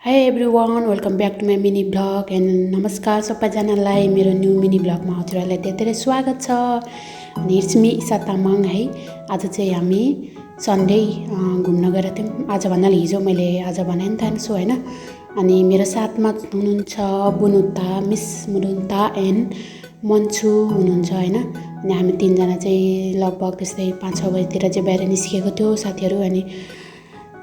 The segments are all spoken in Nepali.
High everyone, welcome back to my mini blog and नमस्कार सबैजनालाई मेरो न्यू मिनी ब्लगमा हजुरहरूलाई धेरै धेरै स्वागत छ। अनि इट्स मी इसा तामाङ है। आज चाहिँ हामी सन्डे घुम्न गएर थियौँ। आज भन्नाले हिजो मैले आज भने नि त सो होइन। अनि मेरो साथमा हुनुहुन्छ बुनुता, मिस मुनुता एन्ड मन्छु हुनुहुन्छ होइन। अनि हामी तिनजना चाहिँ लगभग त्यस्तै 5-6 बजीतिर चाहिँ बाहिर निस्किएको थियो साथीहरू। अनि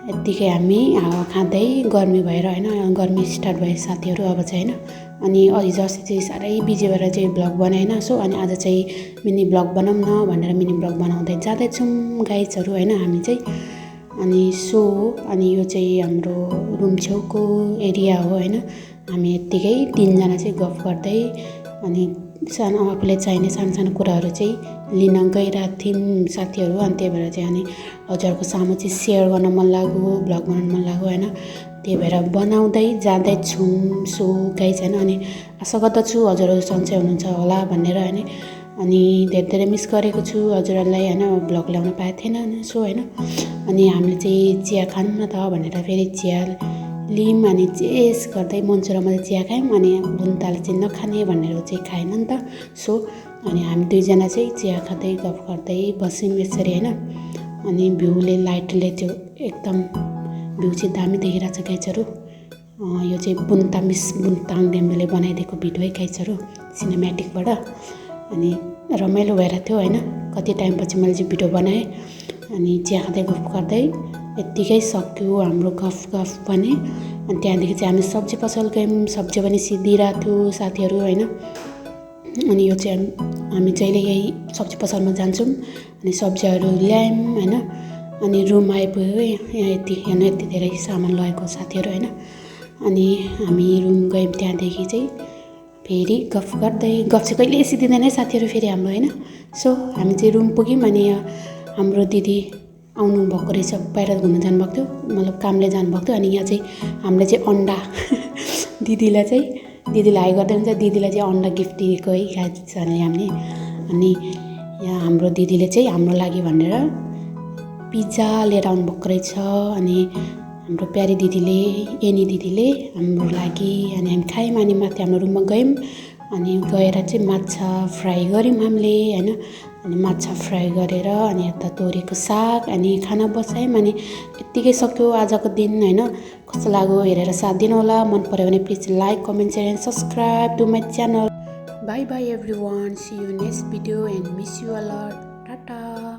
यत्तिकै हामी हावा खाँदै गर्मी भएर होइन, गर्मी स्टार्ट भयो साथीहरू अब चाहिँ होइन। अनि हिजो अस्ति चाहिँ साह्रै बिजी भएर चाहिँ भ्लग बनाएन सो अनि आज चाहिँ मिनी भ्लग बनाऊँ न भनेर मिनी भ्लग बनाउँदै जाँदैछौँ गाइजहरू होइन हामी चाहिँ। अनि अनि यो चाहिँ हाम्रो रुम छेउको एरिया हो होइन। हामी यत्तिकै तिनजना चाहिँ गफ गर्दै अनि सानो आफूले चाहिने सानो सानो कुराहरू चाहिँ लिन गइरहेको थियौँ साथीहरू। अनि त्यही भएर चाहिँ अनि हजुरहरूको सामु चाहिँ सेयर गर्न मन लाग्यो, भ्लग बनाउनु मन लाग्यो होइन। त्यही भएर बनाउँदै जाँदैछौँ सो गाइज होइन। अनि आशा गर्दछु हजुरहरू सन्चै हुनुहुन्छ होला भनेर होइन। अनि धेरै धेरै मिस गरेको छु हजुरहरूलाई होइन, भ्लग ल्याउन पाएको थिएन सो होइन। अनि हामीले चाहिँ चिया खाऊँ न त भनेर फेरि चिया लियौँ। अनि चेस गर्दै मन्चु र मैले चिया खायौँ। अनि बुन्ताले चाहिँ नखाने भनेर चाहिँ खाएन नि त सो अनि हामी दुईजना चाहिँ चिया खाँदै गफ गर्दै बस्यौँ यसरी होइन। अनि भ्यूले लाइटले त्यो एकदम भ्यू चाहिँ दामी देखिरहेको छ गाइजहरू। यो चाहिँ बुन्ता मिस बुन्ताङ डेम्बेले बनाइदिएको भिडियो है गाइजहरू, सिनेमेटिकबाट। अनि रमाइलो भइरहेको थियो होइन। कति टाइमपछि मैले चाहिँ भिडियो बनाएँ। अनि चिया खाँदै गफ गर्दै यत्तिकै सक्यो हाम्रो गफ पनि। अनि त्यहाँदेखि चाहिँ हामी सब्जी पसल गयौँ, सब्जी पनि सिद्धिरहेको थियो साथीहरू होइन। अनि यो चाहिँ हामी जहिले यही सब्जी पसलमा जान्छौँ। अनि सब्जीहरू ल्यायौँ होइन। अनि रुम आइपुग्यो यहाँ यति धेरै सामान लगेको साथीहरू होइन। अनि हामी रुम गयौँ, त्यहाँदेखि चाहिँ फेरि गफ गर्दै गफ चाहिँ कहिले सिद्धिँदैन है साथीहरू फेरि हाम्रो होइन। सो हामी चाहिँ रुम पुग्यौँ। अनि हाम्रो दिदी आउनु भएको रहेछ, बाहिर घुम्न जानुभएको थियो, मतलब कामले जानुभएको थियो। अनि यहाँ चाहिँ हामीले चाहिँ अन्डा दिदीलाई हाई गर्दै हुन्छ, दिदीलाई चाहिँ अन्डा गिफ्ट दिएको है गाइजहरूले हामीले। अनि यहाँ हाम्रो दिदीले चाहिँ हाम्रो लागि भनेर पिज्जा लिएर आउनुभएको रहेछ। अनि हाम्रो प्यारी दिदीले एनी दिदीले हाम्रो लागि अनि हामी खायौँ। अनि माथि हाम्रो रुममा गयौँ। अनि गएर चाहिँ माछा फ्राई गऱ्यौँ हामीले होइन। अनि माछा फ्राई गरेर अनि यता तोरीको साग अनि खाना बसायौँ। अनि यत्तिकै सक्यो आजको दिन होइन। कस्तो लाग्यो हेरेर साथ दिनु होला। मन पऱ्यो भने please like, comment, share and subscribe to my channel. Bye bye everyone, see you next video and miss you a lot, Tata.